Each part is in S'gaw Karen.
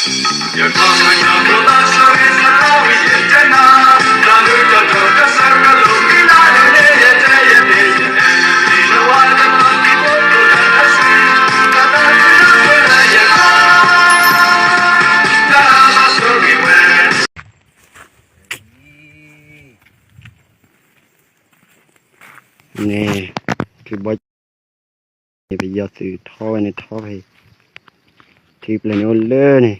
န့ၣ်, ထံဘီ, ပယီၤသုးထီဝဲန့ၣ်ထီဖဲ, ထံပျဲၢ်န့ၣ်အိၣ်လၢန့ၣ်,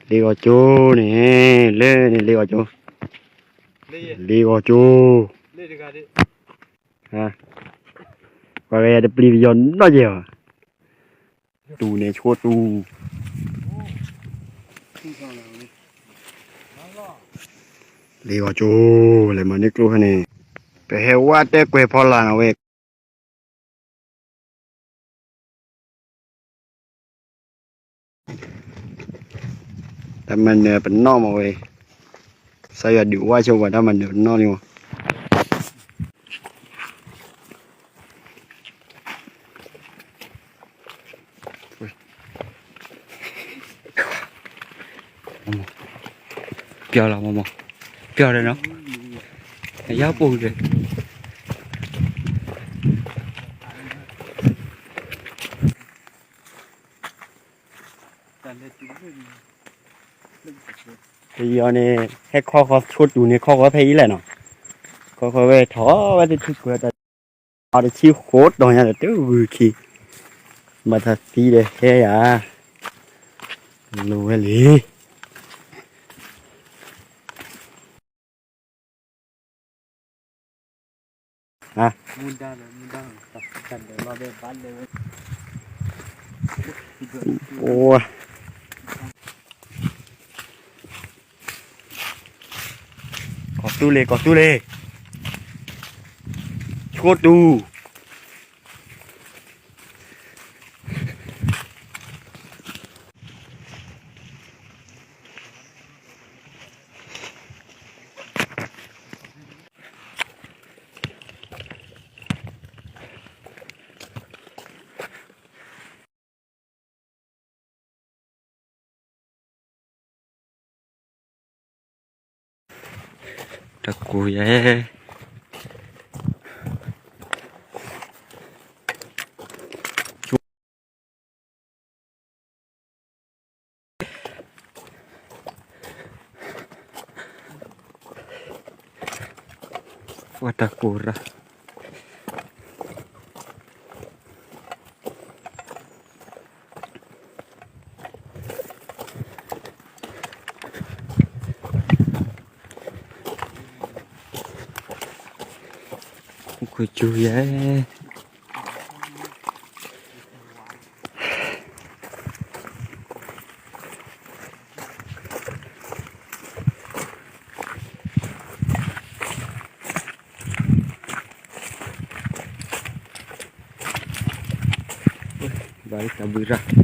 လ့ဂီၤကၠိန့ၣ်, လၢန့ၣ်လ့ဂီၤကၠိ, လ့ဂီၤကၠိ, ပှၤဂၤယၤတပျံၤပယီၤနီၢ်ကဲၤဘၣ်, တူၢ်န့ၣ်ဆိတူၢ် လ့ဂီၤကၠိ, လဲၤမၤန့ၢ်ကျိဖဲန့ၣ်, ပဟဲဝဲတဲကွဲးဖီလာ်နီၤဝဲ, တၢ်မၤနၢၤပနီၣ်မးဝဲ, ကစၢ်ယွၤဒုးဝၢ်ဆိပှၤတၢ်မၤနၢၤပနီၣ်လံမး. ပျီလီၤမးမး, ပျီဒီးနီၤ, အယါပူၤဒီး ပယီၤန့ၣ် ဟဲခီဃီဆိတူၢ်န့ၣ် ခီဃီဖဲအံၤလဲၣ်နီၤ, ခီဃီဝဲထီၣ်ဝဲတထံကွၢ်တၢ်, အတဆံဃိးတီၤညါဒီးတဂုာ်ခံ, ဘၣ်တၢ်သံဒီးဟဲယၤ, လိၤဝဲလံ. ကီၢ်သူလ့ၤ ကီၢ်သူလ့ၤ, ဆိတူၢ်. တၢ်ကူၢ်ယဲၢ် ဝတၢ်ကူၣ်ရၢ် ခွံၣ်ကၠူယဲၢ် ဘၣ်တၢ်ဘုးရၣ် ပှၤလၢ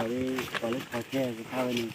ထီၣ်ကဲကဖးဝဲန့ၣ် နအိၣ်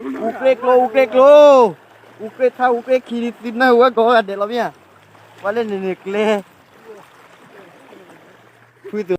အူကြ့ကျိ အူကြ့ကျိ, အူကြ့ထါ အူကြ့ခံ သုနၢ်ဟူဝဲကိးဂၤဒဲးလီၤမ့ၢ်ဧါ, ပှၤလၢန့ၣ်န့ၣ်ကျဲ, ဖုသု